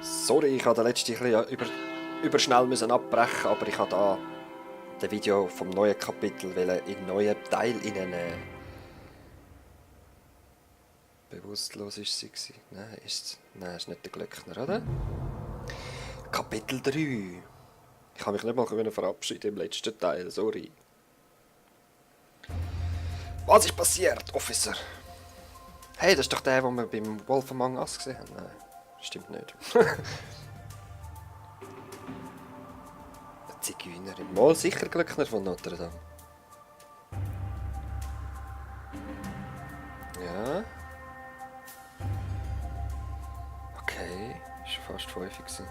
Sorry, ich habe den letzten ein bisschen überschnell müssen abbrechen, aber ich habe da das Video vom neuen Kapitel in einen neuen Teil reinnehmen. Bewusstlos ist sie gewesen. Nein, ist nicht der Glöckner, oder? Kapitel 3. Ich kann mich nicht mal verabschieden im letzten Teil, sorry. Was ist passiert, Officer? Hey, das ist doch der, den wir beim Wolf Among Us gesehen haben. Nein, stimmt nicht. Eine Zigeunerin. Mal sicher Glöckner von Notre Dame. Ja. Okay, ist fast 5 gewesen.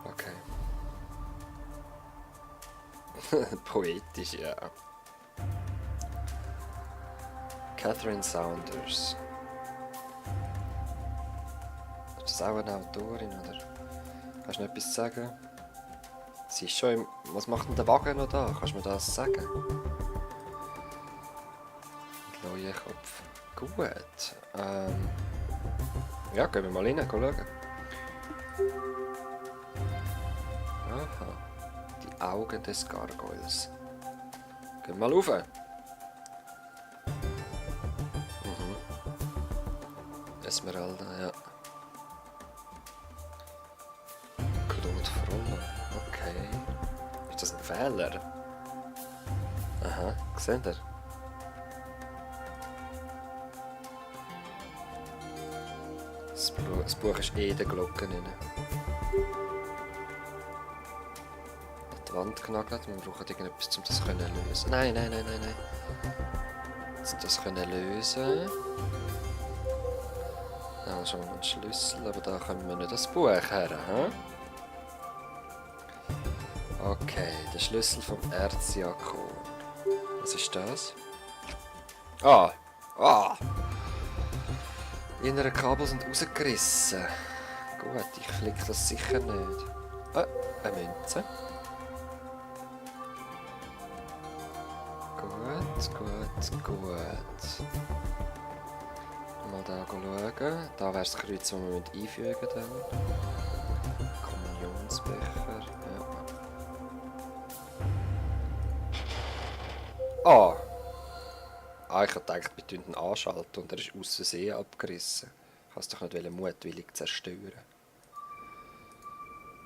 Okay. Poetisch, ja. Catherine Saunders. Ist das auch eine Autorin, oder? Kannst du noch etwas sagen? Sie ist schon im... Was macht denn der Wagen noch da? Kannst du mir das sagen? Leuenkopf. Gut. Ja, gehen wir mal rein, schauen. Aha. Die Augen des Gargoyles. Gehen wir mal rauf. Esmeralda, ja. Claude Frollo. Okay. Ist das ein Fehler? Aha, seht ihr? Das Buch ist in den Glocken drin. An die Wand genagelt, wir brauchen irgendetwas, um das zu lösen. Nein. Das können lösen. Ja, schon ein Schlüssel, aber da kommen wir nicht das Buch her. Hm? Okay, der Schlüssel vom Erzdiakon. Was ist das? Ah! Innere Kabel sind rausgerissen. Gut, ich flick das sicher nicht. Eine Münze. Gut. Mal da schauen. Da wäre das Kreuz, das wir einfügen müssen. Kommunionsbecher. Ja. Ich habe gedacht, wir tun ihn anschalten und er ist aus Versehen abgerissen. Ich kann es doch nicht mutwillig zerstören.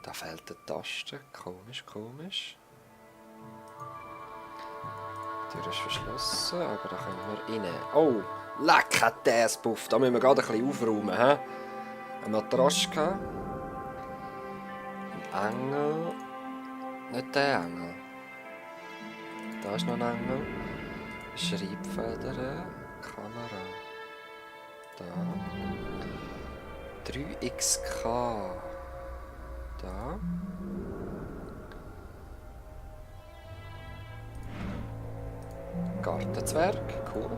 Da fehlt eine Taste. Komisch. Die Tür ist verschlossen, aber da können wir rein. Oh, leck hat der Puff. Da müssen wir gerade ein bisschen aufräumen. He? Eine Matroschka. Ein Engel. Nicht der Engel. Da ist noch ein Engel. Schreibfeder. Kamera. Da. 3XK. Da. Gartenzwerg, cool.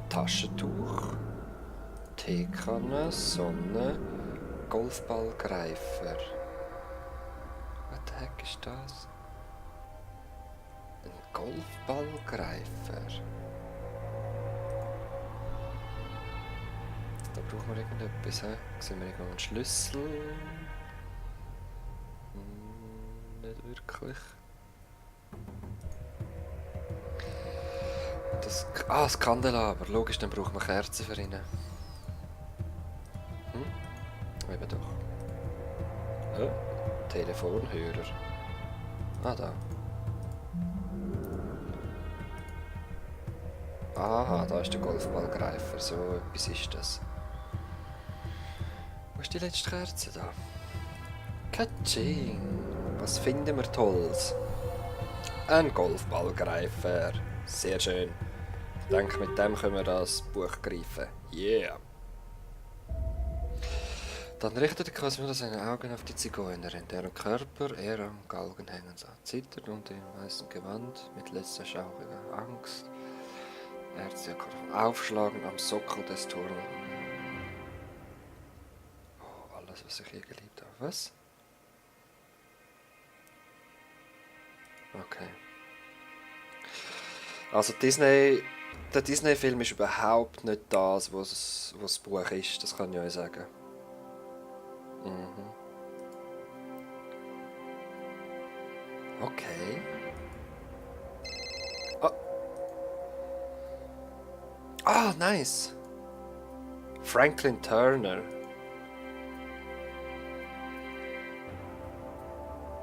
Taschentuch. Teekanne, Sonne, Golfballgreifer. What the heck ist das? Ein Golfballgreifer. Da brauchen wir irgendetwas. Sehen wir irgendwo einen Schlüssel? Nicht wirklich. Das Kandelaber. Logisch, dann brauchen wir Kerzen für ihn. Eben doch. Telefonhörer. Da. Aha, da ist der Golfballgreifer. So etwas ist das. Wo ist die letzte Kerze da? Katsching! Was finden wir Tolles? Ein Golfballgreifer. Sehr schön. Ich denke, mit dem können wir das Buch greifen. Yeah! Dann richtet der Cosimo seine Augen auf die Zigeunerin, deren Körper er am Galgen hängen sah. Zittert unter dem weißen Gewand mit letzter schauriger Angst. Erzdiakon aufschlagen am Sockel des Turms. Oh, alles, was ich hier geliebt habe. Was? Okay. Also Disney Der Disney-Film ist überhaupt nicht das, was das Buch ist, das kann ich euch sagen. Mhm. Okay. Ah, ah, nice. Franklin Turner.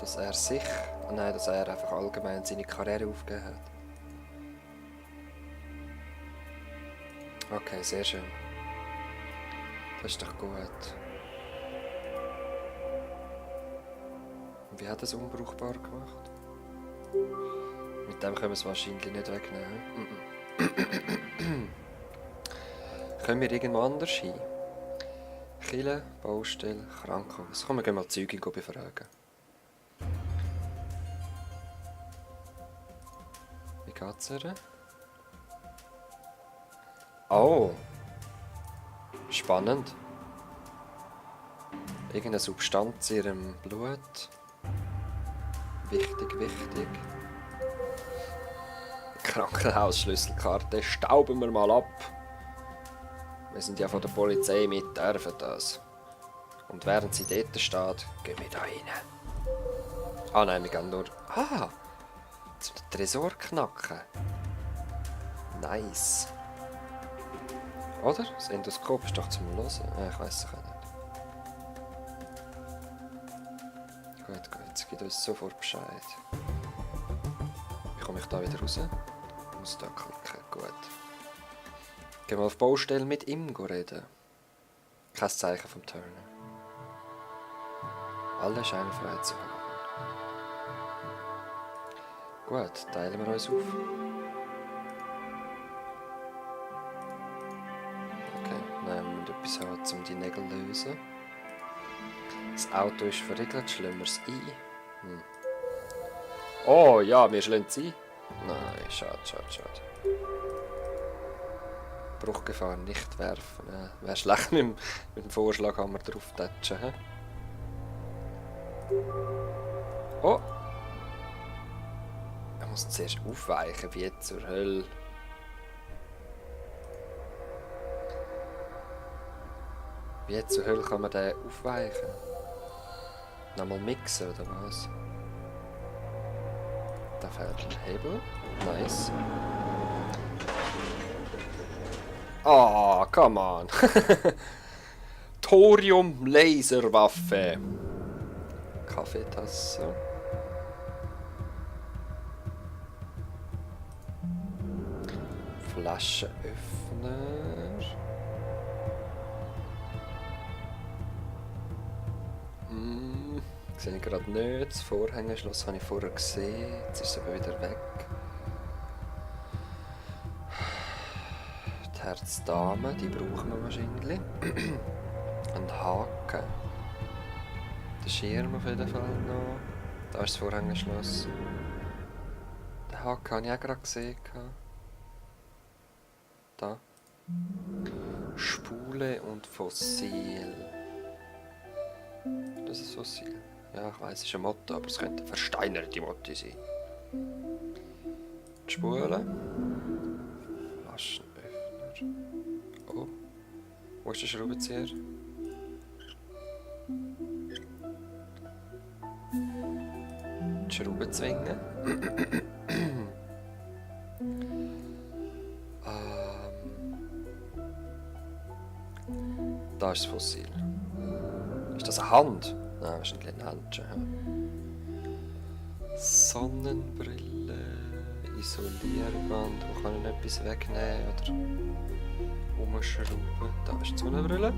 Dass er sich... Oh nein, dass er einfach allgemein seine Karriere aufgegeben hat. Okay, sehr schön. Das ist doch gut. Und wie hat er es unbrauchbar gemacht? Mit dem können wir es wahrscheinlich nicht wegnehmen. Können wir irgendwo anders hin? Kirche, Baustelle, Krankenhaus. Komm, wir gehen mal die Zeugin befragen. Wie geht's ihr? Oh! Spannend. Irgendeine Substanz in ihrem Blut. Wichtig, wichtig. Krankenhausschlüsselkarte stauben wir mal ab. Wir sind ja von der Polizei mit, dürfen das. Und während sie dort steht, gehen wir da rein. Ah nein, wir gehen nur... Ah! Zum Tresor knacken. Nice. Oder? Das Endoskop ist doch zum Hören. Ich weiss es auch nicht. Gut, gut. Es gibt uns sofort Bescheid. Wie komme ich da wieder raus? Ich muss da klicken. Gut. Gehen wir auf die Baustelle mit ihm reden. Kein Zeichen vom Turner. Alle scheinen frei zu haben. Gut, teilen wir uns auf. Okay, nein, wir müssen etwas haben, um die Nägel zu lösen. Das Auto ist verriegelt, schlagen wir es ein. Oh ja, wir schlagen es ein. Nein, schade, schade, schade. Bruchgefahr nicht werfen. Wäre schlecht mit dem Vorschlaghammer drauf tätschen. Oh! Er muss zuerst aufweichen, wie zur Hölle. Wie zur Hölle kann man den aufweichen? Nochmal mixen oder was? Da fehlt ein Hebel. Nice. Ah, come on. Thorium Laserwaffe. Kaffeetasse. Flaschenöffner. Sehe ich gerade nicht. Das Vorhängeschloss habe ich vorher gesehen. Jetzt ist es aber wieder weg. Die Herzdame, die brauchen wir wahrscheinlich. Ein Haken. Der Schirm auf jeden Fall noch. Da ist das Vorhängeschloss. Den Haken habe ich auch gerade gesehen. Da. Spule und Fossil. Das ist Fossil. Ja, ich weiss, es ist ein Motto, aber es könnte eine versteinerte Motto sein. Die Spule. Flaschenöffner. Oh. Wo ist der Schraubenzieher? Die Schraubenzwinge. Da ist das Fossil. Ist das eine Hand? Nein, wahrscheinlich ein Händchen. Sonnenbrille, Isolierband, wo kann ich etwas wegnehmen oder umschrauben? Da ist die Sonnenbrille.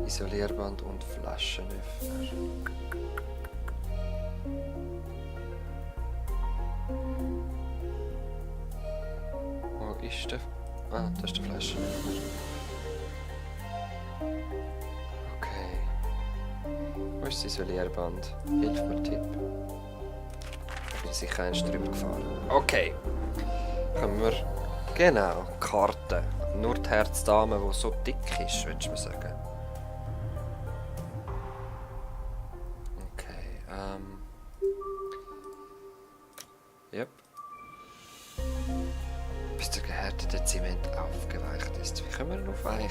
Isolierband und Flaschenöffner. Wo ist der? Ah, das ist der Flaschenöffner. Wo ist das Isolierband? Hilf mir, Tipp. Ich bin sicher eins drüber gefahren. Okay. Können wir... Genau, Karte. Nur die Herzdame, die so dick ist, würdest du mir sagen. Okay, Yep. bis der gehärtete Zement aufgeweicht ist. Wie können wir ihn aufweichen?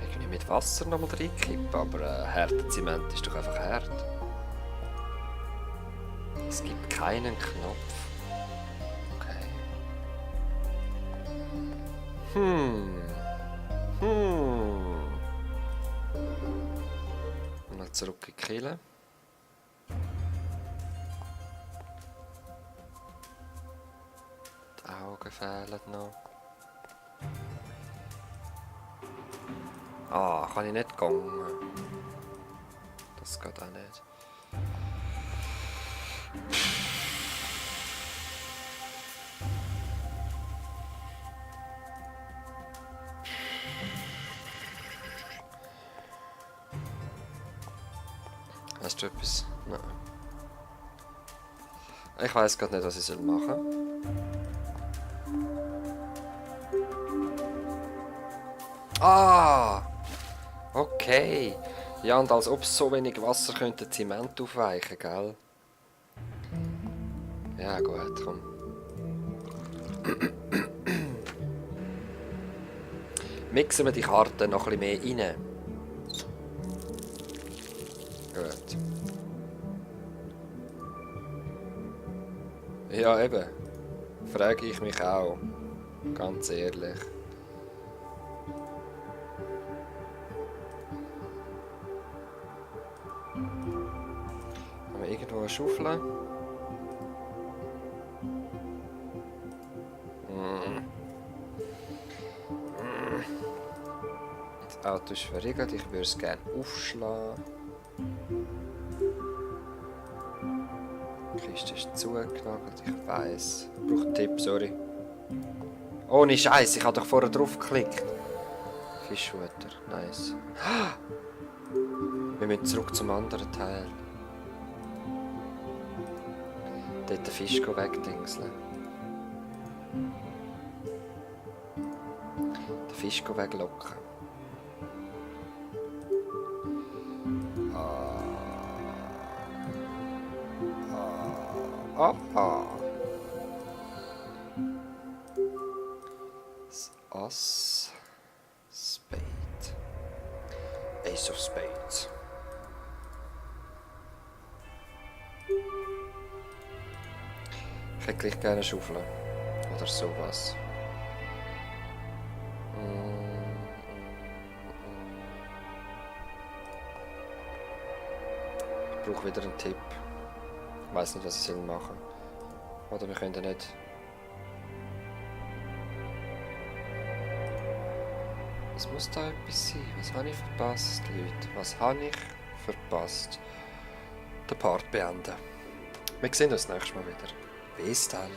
Irgendwie mit Wasser nochmal reinkippen, aber harter Zement ist doch einfach hart. Es gibt keinen Knopf. Okay. Mal zurück in die Kehle. Die Augen fehlen noch. Ah, kann ich nicht gehen. Das geht auch nicht. Hast du etwas? Nein. Ich weiß gerade nicht, was ich machen soll. Ah! Okay. Ja, und als ob so wenig Wasser könnte Zement aufweichen, gell? Ja, gut, komm. Mixen wir die Karten noch ein bisschen mehr rein. Gut. Ja, eben. Frage ich mich auch. Ganz ehrlich. Haben wir irgendwo eine Schaufel? Das Auto ist verriegelt, ich würde es gerne aufschlagen. Die Kiste ist zugenagelt, ich weiss. Ich brauche einen Tipp, sorry. Ohne Scheiß, ich habe doch vorher drauf geklickt. Fischfutter, nice. Wir müssen zurück zum anderen Teil. Dort den Fisch wegdingseln. Den Fisch weglocken. Das Ass. Spade. Ace of Spades. Ich hätte gleich gerne Schaufeln. Oder sowas. Ich brauche wieder einen Tipp. Ich weiß nicht, was ich machen soll. Oder wir können nicht. Es muss da etwas sein. Was habe ich verpasst, Leute? Was habe ich verpasst? Den Part beenden. Wir sehen uns nächstes Mal wieder. Bis dann.